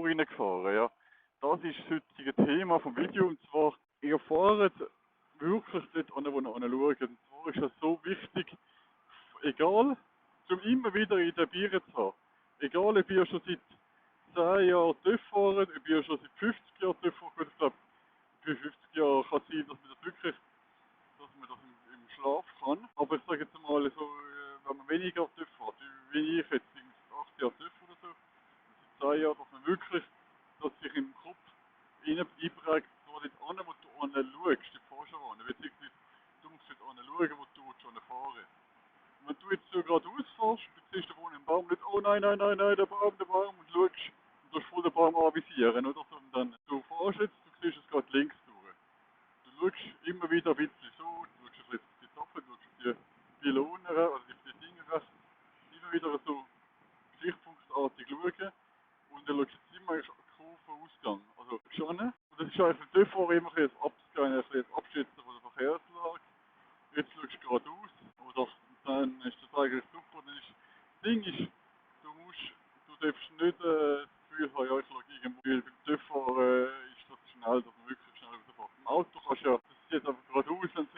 reingefahren, ja. Das ist das heutige Thema vom Video, und zwar, ihr fahrt wirklich dort an, wo ihr anschaut. Und zwar ist das so wichtig, egal, um immer wieder in den Bieren zu haben. Egal, ob ihr schon seit 10 Jahren TÜV fahrt, ob ihr schon seit 50 Jahren TÜV fahrt. Gut, ich glaube, für 50 Jahre kann es sein, dass man das wirklich, dass man das im Schlaf kann. Aber ich sage jetzt mal so, wenn man weniger TÜV fährt, wie ich jetzt, 8 Jahre TÜV oder so, seit 10 Jahren, dass man wirklich, dass sich im Kopf einprägt, so dort an, wo du anschaust, die fährst du an, beziehungsweise du musst dort anschauen, wo du schon fahren. Und wenn du jetzt so geradeaus fährst, du siehst da vorne einen Baum, nicht, oh nein, nein, nein, nein, der Baum, und schaust, und du voll den Baum anvisieren, oder? Sondern du fährst jetzt, du siehst es gerade links durch. Du schaust immer wieder ein bisschen so, du schaust jetzt auf die Tafel, du schaust auf die Pylonen, also die Dinger, immer wieder so gesichtspunktartig schauen. Und dann schaust du jetzt immer einen Kurvenausgang. Also schon. Und das ist einfach davor immer ein Abschätzen von der Verkehrslage. Jetzt schaust du geradeaus, oder dann ist das eigentlich super. Dann ist, das Ding ist, du darfst nicht das Gefühl haben, ja, ich schaue irgendwo, weil beim TÜV ist das schnell, dass man wirklich schnell rausfährt. Im Auto kannst du ja, das ist jetzt einfach geradeaus, wenn